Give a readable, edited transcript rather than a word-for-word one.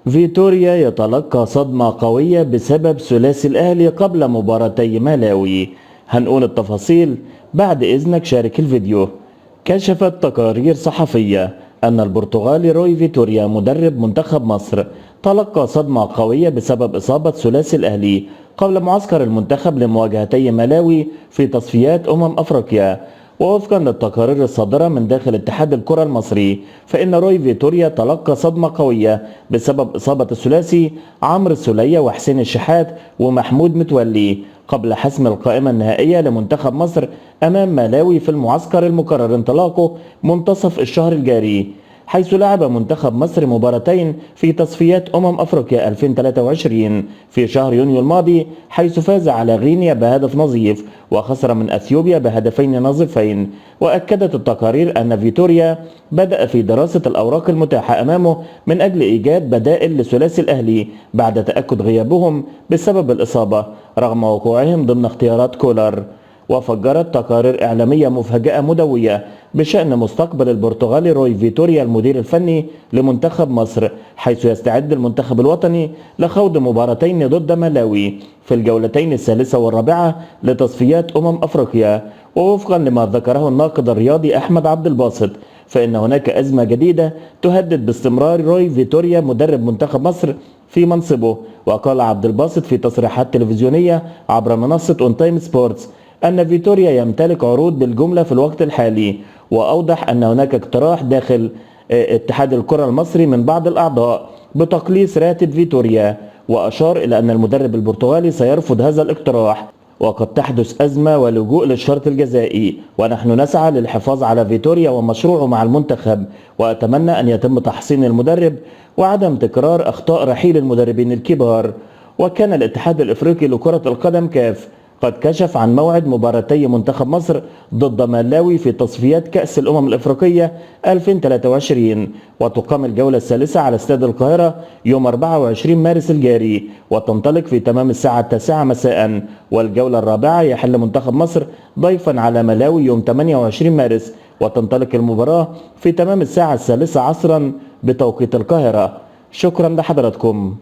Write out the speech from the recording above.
فيتوريا يتلقى صدمة قوية بسبب ثلاثي الأهلي قبل مباراتي مالاوي. هنقول التفاصيل بعد إذنك، شارك الفيديو. كشفت تقارير صحفية أن البرتغالي روي فيتوريا مدرب منتخب مصر تلقى صدمة قوية بسبب إصابة ثلاثي الأهلي قبل معسكر المنتخب لمواجهتي مالاوي في تصفيات أفريقيا. ووفقا للتقارير الصادرة من داخل اتحاد الكرة المصري، فإن روي فيتوريا تلقى صدمة قوية بسبب إصابة الثلاثي عمرو السولية وحسين الشحات ومحمود متولي قبل حسم القائمة النهائية لمنتخب مصر أمام مالاوي في المعسكر المقرر انطلاقه منتصف الشهر الجاري، حيث لعب منتخب مصر مباراتين في تصفيات أفريقيا 2023 في شهر يونيو الماضي، حيث فاز على غينيا بهدف نظيف وخسر من أثيوبيا بهدفين نظيفين. وأكدت التقارير أن فيتوريا بدأ في دراسة الأوراق المتاحة أمامه من أجل إيجاد بدائل لثلاثي الأهلي بعد تأكد غيابهم بسبب الإصابة رغم وقوعهم ضمن اختيارات كولر. وفجرت تقارير إعلامية مفاجأة مدوية بشأن مستقبل البرتغالي روي فيتوريا المدير الفني لمنتخب مصر، حيث يستعد المنتخب الوطني لخوض مباراتين ضد مالاوي في الجولتين الثالثة والرابعة لتصفيات أفريقيا. ووفقا لما ذكره الناقد الرياضي أحمد عبد الباسط، فإن هناك أزمة جديدة تهدد باستمرار روي فيتوريا مدرب منتخب مصر في منصبه. وقال عبد الباسط في تصريحات تلفزيونية عبر منصة اون تايم سبورتس أن فيتوريا يمتلك عروض بالجملة في الوقت الحالي، وأوضح أن هناك اقتراح داخل اتحاد الكرة المصري من بعض الأعضاء بتقليص راتب فيتوريا، وأشار إلى أن المدرب البرتغالي سيرفض هذا الاقتراح وقد تحدث أزمة ولجوء للشرط الجزائي، ونحن نسعى للحفاظ على فيتوريا ومشروعه مع المنتخب، وأتمنى أن يتم تحسين المدرب وعدم تكرار أخطاء رحيل المدربين الكبار. وكان الاتحاد الإفريقي لكرة القدم كاف قد كشف عن موعد مباراتي منتخب مصر ضد مالاوي في تصفيات كأس الأفريقية 2023، وتقام الجولة الثالثة على استاد القاهرة يوم 24 مارس الجاري، وتنطلق في تمام الساعة 9 مساء. والجولة الرابعة يحل منتخب مصر ضيفا على مالاوي يوم 28 مارس، وتنطلق المباراة في تمام الساعة 3 عصرا بتوقيت القاهرة. شكرا لحضراتكم.